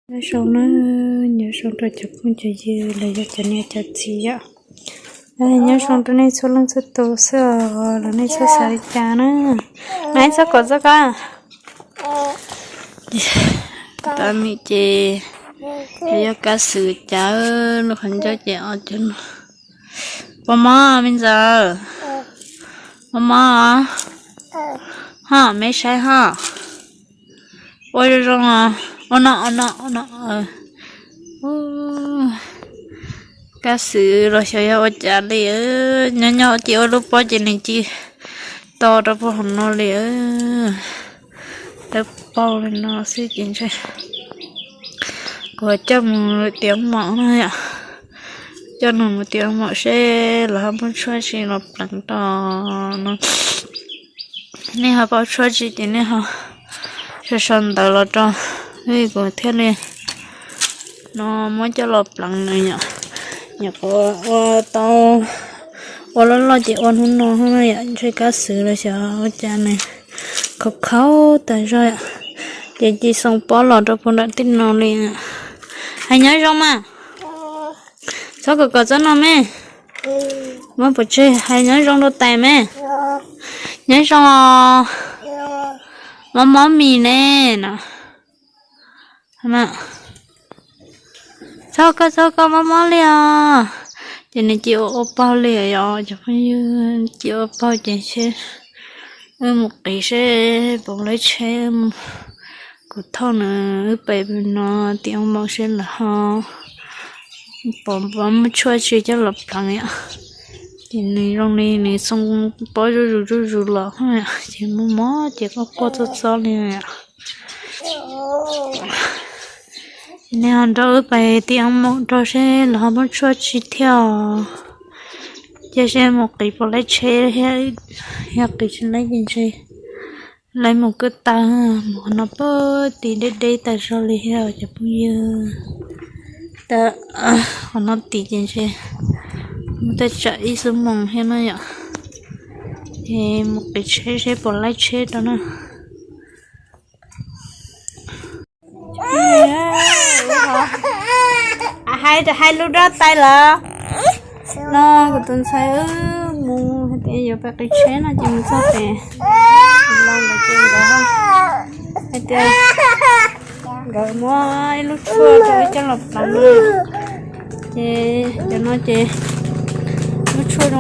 Nyob zoo na, nyob zoo rau cov phooj cov ywg los yog cov niam cov txiv yom. Nyob zoo rau nej txhua leej txhua tus xwb os, los nej txhob xav li cas na. Nab, txhob kom txhob kom. Tab nim ces yog kab xwm cas, lub qhov ncauj ces o cov no. Pov mob me ntxawm, pov mob, ho me saib ho. Ua zoo zoo, ua no ua no ua no. Kab xwm los xyov yog ua cas li, nyob nyob ces ua lub pob ces nws ci to rau puag hauv no li. Lawv paug li no xwb ces ntshe kuv coj mus tiav maum na yom. Coj nws mus tiav maum seb lawv ho muab tshuaj tsi los pleev rau no. Nej ho paub tshuaj tsi ces nej ho sau sau ntawv los rau, kuv thiaj li no muab coj los pleev nws yom. Nyuam qhuav ua tau, ua loj loj ces ua hnub no yom, ntshe kab xwm los xyov ua cas nws khaus khaus tas zog yom. Ces ci xoo pob los rau puag nram tej no li. Hais nyob zoo mas. Txhob kom kom txob no me. Muab pov tseg, hais nyob zoo rau tais me. Nyob zoo os. Mob mob mis ne no. Txhob koj txhob koj mob mob li os. Ces nws cia ua paug li os cov phooj ywg, cia ua paug ces seb wb mus qiv seb puas laib tsheb. Kuv thauj nws wb pem no tim ua maum seb lawv ho puas muab tshuaj tsi coj los pleev yom. Ces nws zoo li nws xoo pob zuj zus zuj zus los ces mob mob ces quaj quaj txob txob li yom. Nej ho nrog wb pem tim ua maum rau seb lawv ho muab tshuaj tsi thiab os. Cia seb mus qiv puas laib tsheb thiab, yog qiv tsis laib ces ntshe laib mus kwj taw, mus qhov no puag tim deb deb tas zog li thiab cov phooj ywg. Qhov no tim ces ntshe mus tej tsam ib xuab moos thiab no yom. Es mus qiv tsheb seb puas laib tsheb rau na. Hais lus rau tais lawm. No kuv tus ntxhais wb mus hais tias yuav pem qiv tsheb no ces mus txog pem los ntawd ces nkawd hais tias nkawd muab ib lub tshuaj rau wb coj los pleev no. Ces cov no ces